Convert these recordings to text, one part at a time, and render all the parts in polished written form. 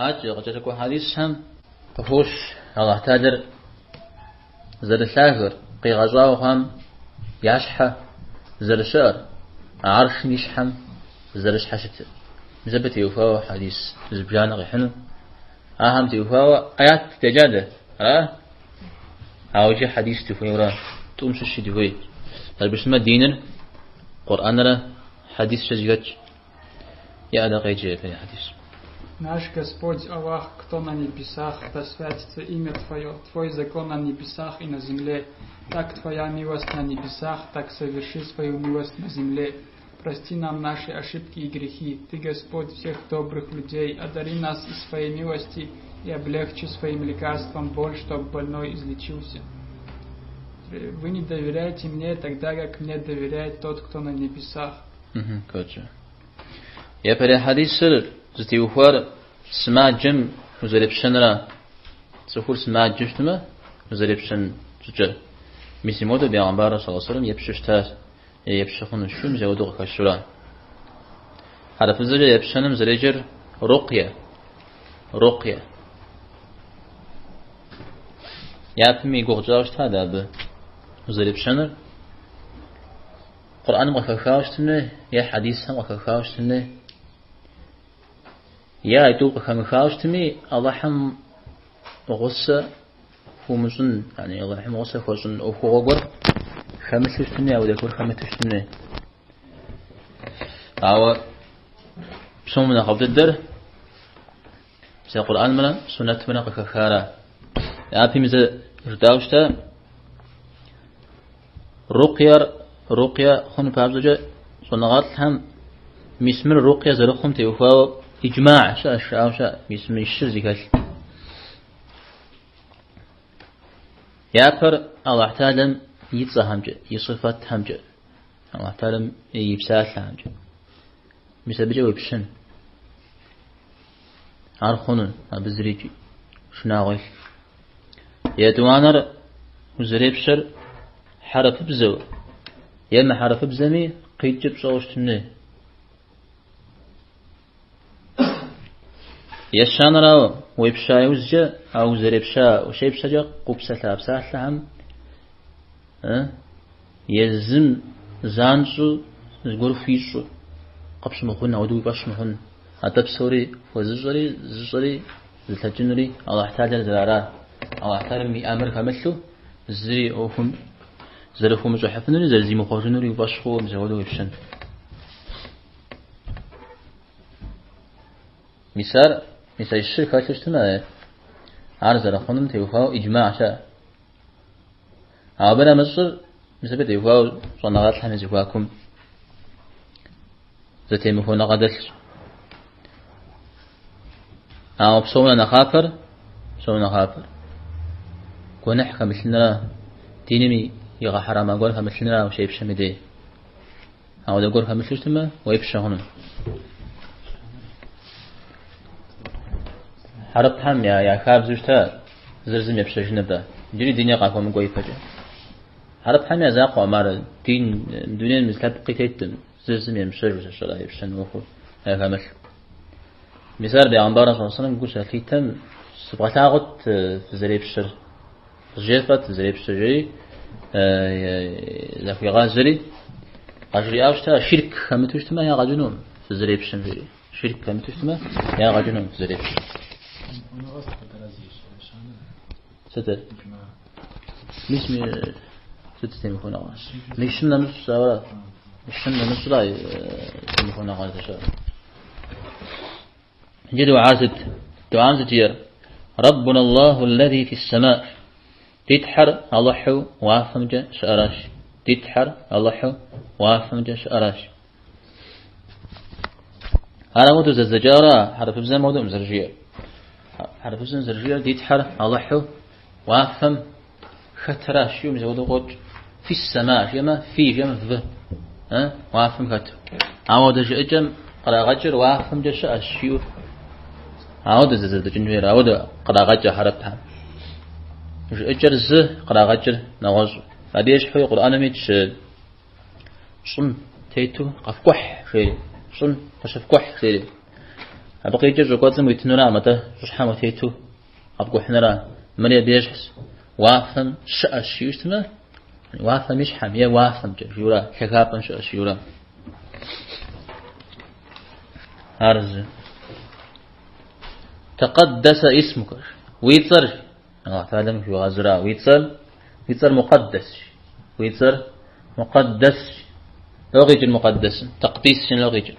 Адэкӏэ къыкӏэлъыкӏуэ хьэдисхэм къыхощ Алыхь Тэхьэлэр зэрылъагэр, къигъэщӏауэ хъуам я щхьэ зэрыщыӏэр, гьэршым и щхьэм зэрыщхьэщытыр. Мис абы теухуауэ хьэдис зыбжанэ къихьыну. Ахэм теухуауэ аят деджа дэ, ара? Ауэ иджы хьэдис дыхуейуэра? Тӏум щыщи дыхуей. Абы щытмэ диныр Къурӏэнрэ хьэдискӏэ зэхэтщ. Иӏэ дэ къеджэ япэрей хьэдис. Наш Господь Аллах, кто на небесах, да святится имя Твое, Твой закон на небесах и на земле. Так Твоя милость на небесах, так соверши свою милость на земле. Прости нам наши ошибки и грехи. Ты, Господь всех добрых людей, одари нас из своей милости и облегчи своим лекарством боль, чтобы больной излечился. Вы не доверяете мне тогда, как мне доверяет тот, кто на небесах. Куэдщ. Япэрей хьэдисыр зытеухуар сымаджэм узэрепщэнра. Цӏыхур сымаджэу щытмэ, узэрепщэн щӏыкӏэр. Мис мыуэдэу бегъымбарыр саллаллаху алейхи ва сэллэм епщэу щытащ, е епщэ хъунущ, мис ауэдэу къыхэщура. Хьэрыпыбзэкӏэ епщэным зэреджэр рукъия. Рукъия. Япэми и гугъу тщӏауэ щыта дэ абы узэрепщэныр. Къурӏэным къыхэхауэ щытын хуей, е хьэдисхэм къыхэхауэ щытын хуей, е а тӏур къыхэмыхауэ щытми, Алыхьым гъусэ хуумыщӏын, яни Алыхьым гъусэ хуэщӏын ӏуэхугъуэ гуэр хэмылъу щытын хуей, ауэдэ гуэр хэмыту щытын хуей. Ауэ псом нэхъыфӏ дыдэр мис а Къурӏэнымрэ суннэтымрэ къыхэхара. Япэми зэ жытӏауэ щыта, Рукъияр рукъия хъун папщӏэкӏэ щӏэныгъэлӏхэм мис мыр рукъия зэрыхъум теухуауэ иджмагь щыӏэщ, жаӏауэ щыӏэ, мис мы щыр зыхэлъ. Япэр Аллахь Тэхьэлэм и цӏэхэмкӏэ, и сыфэтхэмкӏэ, Аллахь Тэхьэлэм и псалъэхэмкӏэ. Мис абыкӏэ уепщэн. Ар хъуну, абы зырикӏи шынагъуэ илъ. Етӏуанэр узэрепщэр хьэрыпыбзэу е мыхьэрыпыбзэми къикӏыр пщӏэуэ щытын хуей. Ещанэрауэ, уепща иужькӏэ, а узэрепща, ущепщэкӏэ къупсэлъа псалъэхэм езым занщӏэу зыгуэр хуищӏу къыпщымыхъун, ауэдэу уи фӏэщ мыхъун. Атӏэ псори хуэзыщӏэри, зыщӏэри, зылъэкӏынури Алыхь Тэхьэлэр зэрыара. Алыхь Тэхьэлэм и ӏэмыр хэмылъу зыри ӏуэхум зэрыхыумыщӏыхьыфынури, зэрызимыхъуэжынури уи фӏэщ хъууэ мис ауэдэу уепщэн. Мис ар, мис а щыр хэлъу щытмэ, ар зэрыхъунум теухуауэ иджмагь щыӏэ. Абы нэмыщӏыр мис абы теухуауэ щӏэныгъэлӏхэм я зэхуакум зэтемыхуэныгъэ дэлъщ. Ауэ псом нэхъапэр, псом нэхъапэр гуэныхь хэмылъынра, диным игъэхьэрама гуэр хэмылъынра ущепщэм и дей. Ауэдэ гуэр хэмылъу щытмэ, уепщэ хъуну. Хьэрыпхэм я хабзэу щыта зыр зым епщэжыныр-тӏэ, иджыри диныр къахуэмыкӏуэ ипэкӏэ. Хьэрыпхэм я закъуэкъым ар дин дунейм зы лъэпкъи теткъым, зыр зым емыпщэжу зэщӏэрэ епщэн ӏуэхур яхэмылъ. Мис ар бегъымбарым саллаллаху алейхи ва сэллэм гу щалъитэм, сывгъэлъагъут фызэрепщэр, къызжефӏэт фызэрепщэр жери захуигъазэри, къажриӏауэ щыта, ширк хэмыту щытмэ, ягъэ кӏынукъым фызэрепщэм жери. Ширк хэмыту щытмэ, ягъэ кӏынукъым фызэрепщэм. Сыт? Мис ми сыт зэтемыхуэныгъэ? Мы щым нэмыщӏ ауэ щым нэмыщӏра зэтемыхуэныгъэ зыщыӏэр. Иджы дугьар сыт? Дугьам сыт жиӏэр? Раббуна Аллаху аллази фис сама. Ди Тхьэр Алыхьу уафэмкӏэ щыӏэращ. Ди Тхьэр Алыхьу уафэмкӏэ щыӏэращ. Ар ауэдэу зэдзэкӏара хьэрыпыбзэм ауэдэукъым зэрыжиӏэр. Хьэрыпыбзэм зэрыжиӏэр ди Тхьэр Алыхьу уафэм хэтыращ, жиӏэу мис ауэдэу къокӏ. Фис сама жиӏэмэ, фи жиӏэмэ в. Уафэм хэту. Ауэдэ жыӏэкӏэм кърагъэкӏыр уафэмкӏэ щыӏэщ, жиӏэу. Ауэдэ зэзэдзэкӏын хуейр, ауэдэ кърагъэкӏ хьэрыпхэм. Жыӏэкӏэр зы, кърагъэкӏыр нэгъуэщӏ. Абы ещхьуи Къурӏэным итщ щӏым тету къэфкӏухь, жери. Щӏым къыщыфкӏухь, жери. Абы къикӏыр щӏы кӏуэцӏым уитынураӏым, атӏэ щӏыщхьэм утету къэпкӏухьынура. Мыри абы ещхьщ. Уафэм щыӏэщ жиӏэу щытмэ, уафэм и щхьэм е уафэмкӏэ жиӏэура, лъагапӏэм щыӏэщ жиӏэура. Ар зы. Тэкъэддэсэ исмукэ. Уи цӏэр, Аллахь Тэхьэлэм хуигъазэра, уи цӏэр, уи цӏэр мукъэддэсщ. Уи цӏэр мукъэддэсщ. Ло къикӏыр мукъэддэсым? Тэкъдис ло къикӏыр?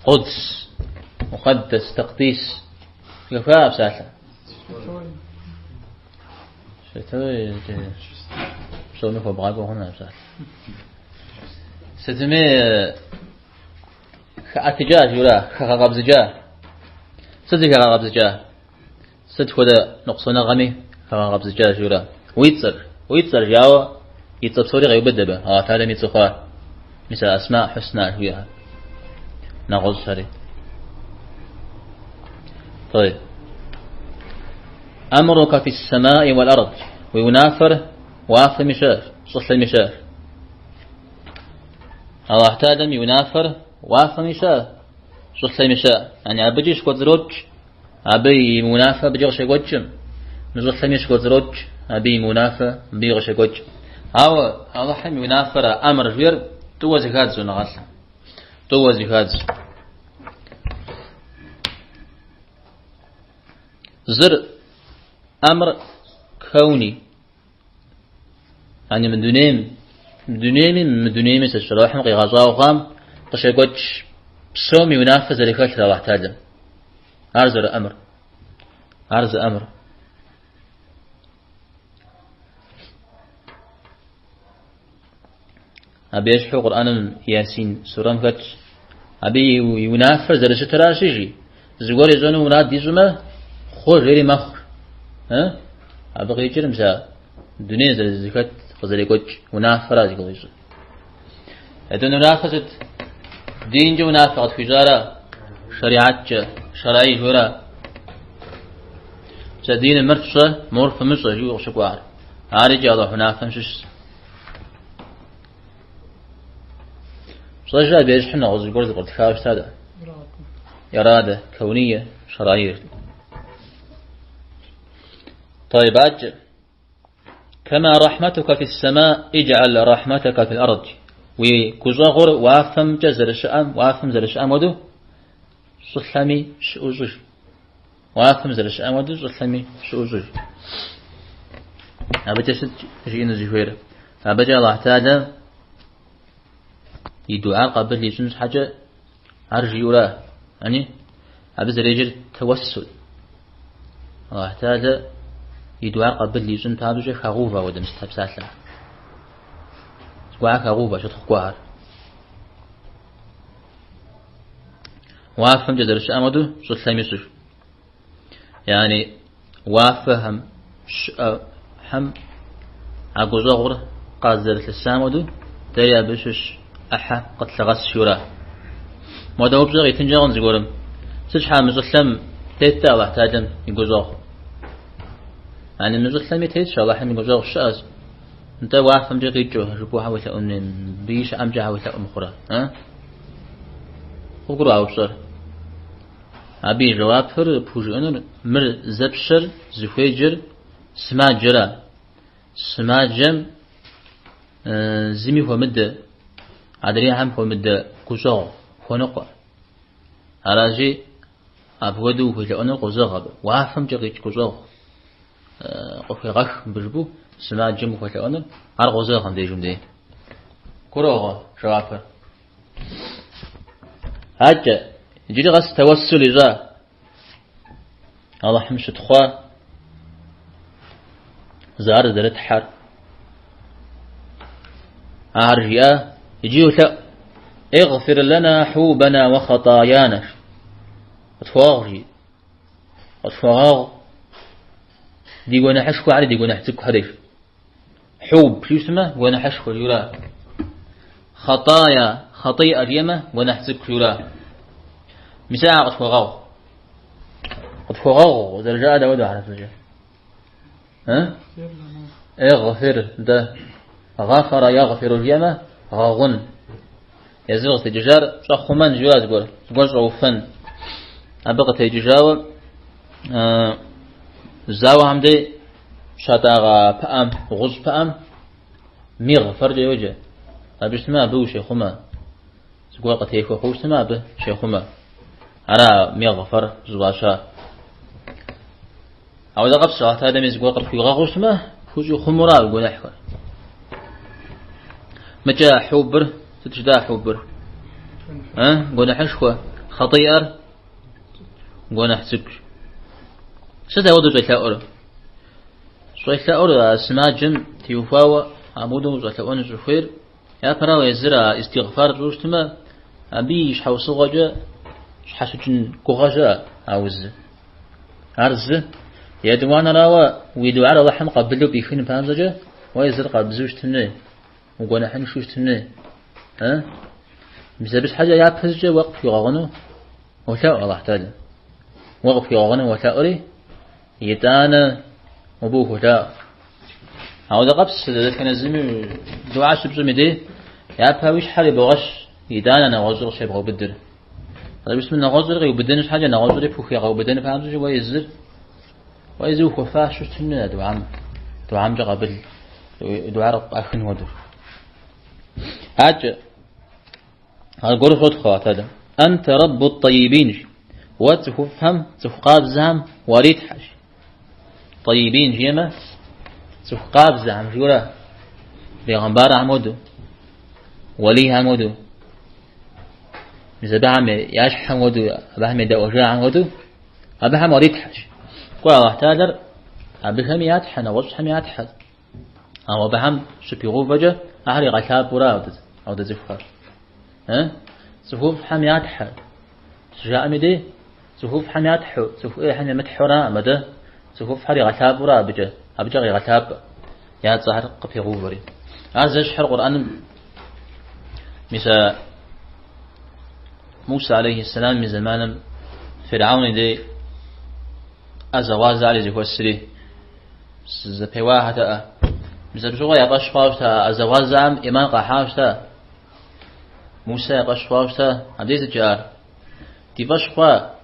Къудс, мукъэддэс, тэкъдис. Зэхэфха а псалъэ? Святой, псоми хуэбгъакӏуэ хъуну а псалъэ. Сытми хэӏэтыкӏа жиӏэура, хэгъэкъэбзыкӏа. Сыт зыхэгъэкъэбзыкӏа? Сыт хуэдэ ныкъусаныгъэми хэгъэкъэбзыкӏа жиӏэура. Уи цӏэр, уи цӏэр жиӏауэ и цӏэ псори къеубыд абы, Аллахь Тэхьэлэм и цӏэ хъуа. Мис а Асма Хьусна жиӏэхэр. Нэгъуэщӏхэри. طيب. أمرك في السماء والأرض. Уи унафэр уафэми щыӏэщ, щӏылъэми щыӏэщ. Аллахь Тэхьэлэм и унафэр уафэми щыӏэ, щӏылъэми щыӏэ. Яни абыкӏи щыкӏуэцӏрокӏ, абы и унафэ абыкӏи къыщекӏуэкӏым, мы щӏылъэми щыкӏуэцӏрокӏ, абы и унафэ мыбыи къыщекӏуэкӏ. Ауэ Аллахьым и унафэр, а ӏэмыр жиӏэр тӏууэ зэхадз щӏэныгъэлӏым. Тӏууэ зэхадз. Зыр ӏэмыр кэуни. Яни мы дунейм, мы дунейми, мы дунейми сыт Алыхьым къигъэщӏауэ хъуам къыщекӏуэкӏ псом и унафэ зэрыхэлъыр Аллахь Тэхьэлэм. Ар зэрыӏэмыр. Ар зы ӏэмыр. Абы ещхьу Къурӏэным Ясин сурэм хэтщ. Абы и унафэр зэрыщытыращи, жи, зыгуэр ищӏэну мурад ищӏмэ, хъу жери мэхъу. Абы къикӏыр мис а дунейр зэрызэхэт къызэрекӏуэкӏ унафэра зи гугъу ищӏыр. Етӏуанэ унафэ сыт? Динкӏэ унафэ къытхуищӏара? Шариаткӏэ, шараи жиӏэра? Мис а диным мыр фщӏэ, мор фымыщӏэ жиӏэу къыщыкӏуар. Ар икӏи Алыхь унафэм щыщщ. Пщӏэжрэ абы ещхьу нэгъуэщӏ зыгуэр зэпкърытхауэ щыта дэ? Ирада, кауния, шараир. طيب адэкӏэ. كما رحمتك في السماء اجعل رحمتك في الأرض. Уи гущӏэгъур уафэмкӏэ зэрыщыӏэм, уафэм зэрыщыӏэм хуэдэу щӏылъэми щыӏэу щӏыж. Уафэм зэрыщыӏэм хуэдэу щӏылъэми щыӏэу щӏыж. Абыкӏэ сыт жиӏэну зыхуейр? Абыкӏэ Аллахь Тэхьэлэ и дуар къабыл ищӏын щхьэкӏэ ар жиӏэура? Ани абы зэреджэр тэуэссул. Аллахь Тэхьэлэ и дуар къабыл ищӏын папщӏэкӏэ хагъэувэ апхуэдэ мис псалъэ. Зыгуэр хагъэувэ щытхъу гуэрхэр. Уафэмкӏэ зэрыщыӏэм хуэдэу щӏылъэми щӏыж. Яни уафэхэм щыӏэхэм а гущӏэгъур къазэрылъысам хуэдэу дэри абы щыщ ӏыхьэ къытлъыгъэс жиӏэура. Модэ упщӏэ къитынкӏэ хъун зыгуэрым. Сыт щхьа мы щӏылъэм тет Аллахь Тэхьэлэм и гущӏэгъу? Яни мы щӏылъэми тетщ Аллахьым и гущӏэгъу щыӏэщ. Нтӏэ уафэмкӏэ къикӏыу жыпӏэу щхьэ уелъэӏун хуей, мыбыи щыӏэмкӏэ щхьэ уелъэӏу мыхъурэ? А? Къыбгурыӏуа упщӏэр? Абы и жэуапыр пхужыӏэнур мыр зэпщэр зыхуеджэр сымаджэра? Сымаджэм зыми хуэмыдэ, адрейхэм хуэмыдэ гущӏэгъу хуэныкъуэ. Аращи, апхуэдэу ухуелъэӏунур къозэгъ абы. Уафэмкӏэ къикӏ гущӏэгъу къыхуегъэх мыбы жыпӏэу сымаджэм ухуэлъэӏуэнур, ар къозэгъ абдежым дей. Гурыӏуэгъуэ жэуапыр. Адэкӏэ, иджыри къэс тэуэссул ищӏа. Алыхьым щытхъуа зы ар зэрытхьэр. Ар жиӏа, иджы йолъэӏу. اغفر لنا حوبنا وخطايانا. Къытхуэгъэгъу, жи. Къытхуэгъэгъу. Ди гуэныхьышхуэхэри ди гуэныхь цӏыкӏухэри. Хьуб жиӏэу щытмэ, гуэныхьышхуэ жиӏэура. Хъэтӏая, хъэтӏиӏэ жиӏэмэ, гуэныхь цӏыкӏу жиӏэура. Мис ар къытхуэгъэгъу. Къытхуэгъэгъу, зэрыжаӏэр дауэдэу хьэрыпыбзэкӏэ? اغفر, дэ. غفر يغفر жиӏэмэ, гъэгъун. Езыр къызытекӏыжар щӏэхъумэн жиӏэура зыгуэр, зыгуэр щӏэуфэн. Абы къытекӏыжауэ зауэхэм дей щатӏагъэ пыӏэм, гъущӏ пыӏэм мигъфэркӏэ йоджэ. Абы щытмэ, абы ущехъумэ. Зыгуэр къытехуэ хъууэ щытмэ, абы щехъумэ. Ара мигъфэр зыфӏащар. Ауэдэ къэпс Алыхь Тэхьэлэми зыгуэр къыпхуигъэгъуу щытмэ, пхущӏихъумэура уи гуэныхьхэр. Мыкӏэ хьубыр, сыт жытӏа хьубыр? Гуэныхьышхуэ, хъэтӏиӏэр гуэныхь цӏыкӏущ. Сыт ауэдэу щӏелъэӏур? Щӏелъэӏур а сымаджэм теухуауэ апхуэдэу ущӏэлъэӏуэн щӏыхуейр, япэрауэ езыр а истигъфар пщӏыу щытмэ, абы и щхьэусыгъуэкӏэ щхьэщыкӏын гугъэ щыӏэ а узыр. Ар зы. Етӏуанэрауэ, уи дуар Алыхьым къабылу пӏихын папщӏэкӏэ, уэ езыр къабзэу щытын хуей, угуэныхьыншэу щытын хуей. Мис абы щхьэкӏэ япэ щӏыкӏэ уэ къыпхуигъэгъуну уолъэӏу Алыхь Тэхьэлэм. Уэ къыпхуигъэгъуну уолъэӏури, итӏанэ мобы ухуолъаӏуэ. Ауэдэ къэпс дэтхэнэ зыми дуа щыпщӏым и дей, япэ уи щхьэр ибогъэщ, итӏанэ нэгъуэщӏыр къыщебгъэубыдыр. Абы щытмэ, нэгъуэщӏыр къиубыдын щхьэкӏэ, нэгъуэщӏри пхухегъэубыдэн папщӏэкӏэ уэ езыр, уэ езыр ухуэфащэу щытын хуей а дуам, дуамкӏэ къабыл, дуар къыпӏахын хуэдэу. Акӏэ, аргуэру щотхъу Алыхь Тэхьэлэм. Анта раббу тӏэйибин. Уэ цӏыхуфӏхэм, цӏыху къабзэхэм уаритхьэщ. Тӏэйибин жиӏэмэ, цӏыху къабзэхэм жиӏэурэ, бегъымбархэм хуэдэу, уэлийхэм хуэдэу, мис абыхэм я щхьэм хуэдэу, абыхэм едэӏуэжахэм хуэдэу, абыхэм уаритхьэщ. Кӏуэ Алыхь Тэхьэлэр абыхэми я тхьэ, нэгъуэщӏхэми я тхьэ. Ауэ абыхэм щыпигъэувэкӏэ ахэр игъэлъапӏэура ауэдэ цӏыхухэр. Цӏыхуфӏхэм я тхьэ. Щыжаӏэм и дей, цӏыхуфӏхэм я тхьэу, цӏыху ӏейхэм ямытхьэура, мыдэ цӏыхуфӏхэр игъэлъапӏэура абыкӏэ, абыкӏэ къигъэлъапӏэ, я цӏэхэр къыпегъэувэри. Ар зэщхьыр Къурӏэным, мис а Муса алейхи сэлам и зэманым Фирхьэун и дей ӏэзэгъуазэхэр зэхуэсри, зэпеуахэтэӏэ. Мис абы щыгъуэ я фӏэщ хъуауэ щыта, ӏэзэгъуазэхэм ӏиман къахьауэ щыта. Мусэ я фӏэщ хъуауэ щыта, абдей сыт жаӏар? Ди фӏэщ хъуа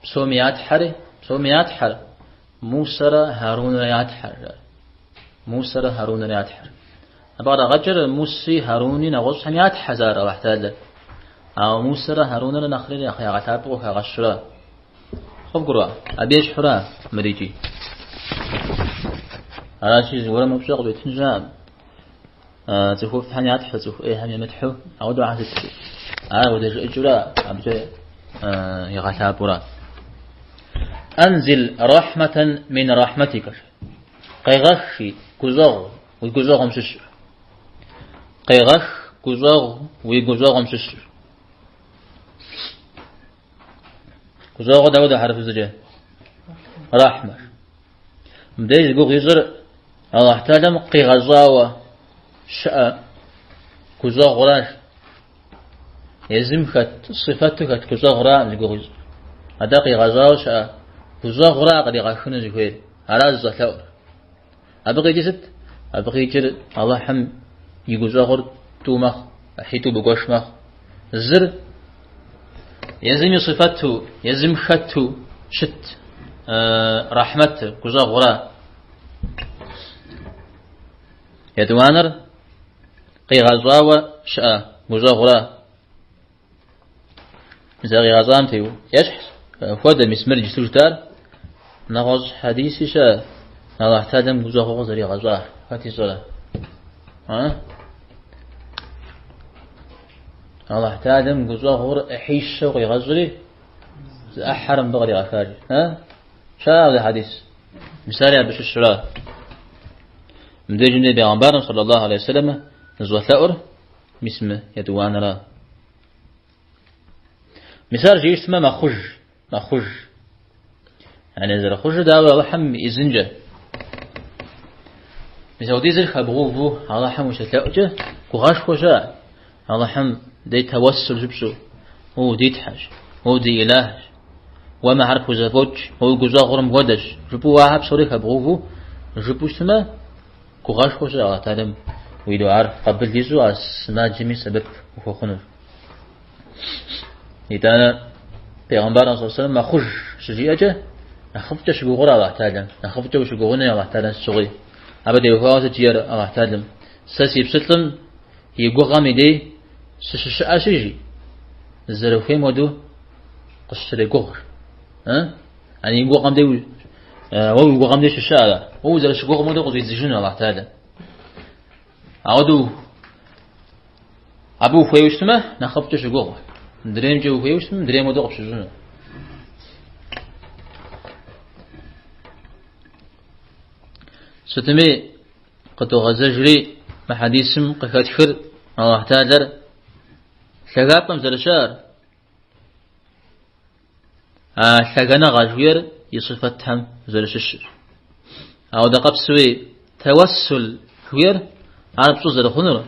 псоми я тхьэри, псоми я тхьэр, Мусэрэ Харунрэ я тхьэр, жаӏэр. Мусэрэ Харунрэ я тхьэр. Абы кърагъэкӏыр Муси, Харуни, нэгъуэщӏхэм я тхьэ зар Алыхь Тэхьэлэр. Ауэ Мусэрэ Харунрэ нэхъри нэхъ ягъэлъапӏэу къыхагъэщура. Къывгурыӏуа? Абы ещхьура мыр икӏи? Аращи, зыгуэрым упщӏэ къыуитын щыӏэкъым. Цӏыхуфӏхэм я тхьэ, цӏыху ӏейхэм ямытхьэу, ауэдэу ахэр сыт? Ар ауэдэ жыӏэкӏэура, абыкӏэ игъэлъапӏэура. Анзил рахматан мин рахматика. Къегъэх гущӏэгъу, уи гущӏэгъум щыщ. Къегъэх гущӏэгъу, уи гущӏэгъум щыщ. Гущӏэгъур дауэдэ хьэрыпыбзэкӏэ? Рахьмэ. Мыбдеж зи гугъу ищӏыр Алыхь Тэхьэлэм къигъэщӏауэ щыӏэ гущӏэгъуращ. Езым хэт сыфэту хэт гущӏэгъуракъым зи гугъу ищӏыр. Атӏэ къигъэщӏауэ щыӏэ гущӏэгъура къригъэхыну зыхуейр. Ара зыщӏэлъэӏур. Абы къикӏыр сыт? Абы къикӏыр Алыхьым и гущӏэгъур тӏу мэхъу, ӏыхьитӏу бгуэш мэхъу. Зыр езым и сыфэту, езым хэту щыт рахьмэтыр, гущӏэгъура. Етӏуанэр къигъэщӏауэ щыӏэ гущӏэгъура. Зэригъэщӏам теу ещхьщ. Хуэдэ мис мыр иджыпсту жытӏар нэгъуэщӏ хьэдиси щыӏэ Алыхь Тэхьэлэм гущӏэгъу къызэригъэщӏар. Хэт ищӏэрэ? А? Алыхь Тэхьэлэм гущӏэгъур ӏыхьищэу къигъэщӏри, зы ӏыхьэр мыбы къригъэхащ. А? Щыӏэ апхуэдэ хьэдис? Мис ари абы щыщра. Мыбдежым дей бегъымбарым, саллаллаху алейхи вассалам, зыщӏэлъэӏур Мис мы етӏуанэра. Мис ар жиӏэу щытмэ, мэхъуж, мэхъуж. Яни зэрыхъужыр дауэ Алыхьым и ӏизынкӏэ. Мис апхуэдизыр хэбгъэувэу Алыхьым ущелъэӏукӏэ гугъэшхуэ щыӏэ. Алыхьым дей тэуэссул щыпщӏу, уэ уди Тхьэщ, уэ уди Илахщ, уэ мыхэр пхузэфӏокӏ, уэ уи гущӏэгъур мыпхуэдэщ. Жыпӏэу ахэр псори хэбгъэувэу жыпӏэу щытмэ, Гугъэшхуэ щыӏэ Алыхь Тэхьэлэм уи дуар къабыл ищӏу а сымаджэми сэбэп ухуэхъунущ. Итӏанэ. Пейгъэмбарым саллаллаху алейхи вассалам мэхъуж щыжиӏэкӏэ, нэхъыфӏкӏэ щыгугъыр Аллахь Таалэм, нэхъыфӏкӏэ ущыгугъын хуей Аллахь Таалэм сыт щыгъуи. Абы теухуауэ сыт жиӏэр Аллахь Таалэм? Сэ си пщылӏым и гугъэм и дей сыщыщыӏэщи, жи, зэрыхуейм хуэдэу къысщрегугъ. Ани и гугъэм дей уэ уи гугъэм дей щыщыӏэрэ? Уэ узэрыщыгугъым хуэдэу къыщӏидзыжыну Аллахь Таалэм. Ауэдэу абы ухуейуэ щытмэ, нэхъыфӏкӏэ щыгугъ. Мыдреймкӏэ ухуейуэ щытмэ, мыдрейм хуэдэу къыпщыщӏыну. Сытми къыдогъэзэжри мы хьэдисым къыхэтхыр Аллахь Таалэр лъагапӏэм зэрыщыӏэр, а лъагэныгъэ жыхуиӏэр и сыфэтхэм зэрыщыщыр. Ауэдэ къабзэуи тэуэссул жыхуиӏэр ар пщӏы зэрыхъунур,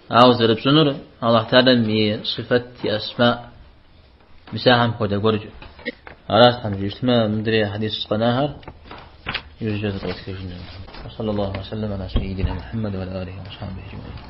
ауэ зэрыпщӏынур Аллахь Таалэм и сыфэт и асма мис ахэм хуэдэ гуэркӏэ. Аращ Тхьэм жиӏэщтмэ, мыдрей хьэдис къэнахэр иужькӏэ зэпкърытхыжыну. Саллаллаху алейхи ва саллям аля сайидина Мухаммад ва аля алихи ва асхабихи аджмаин.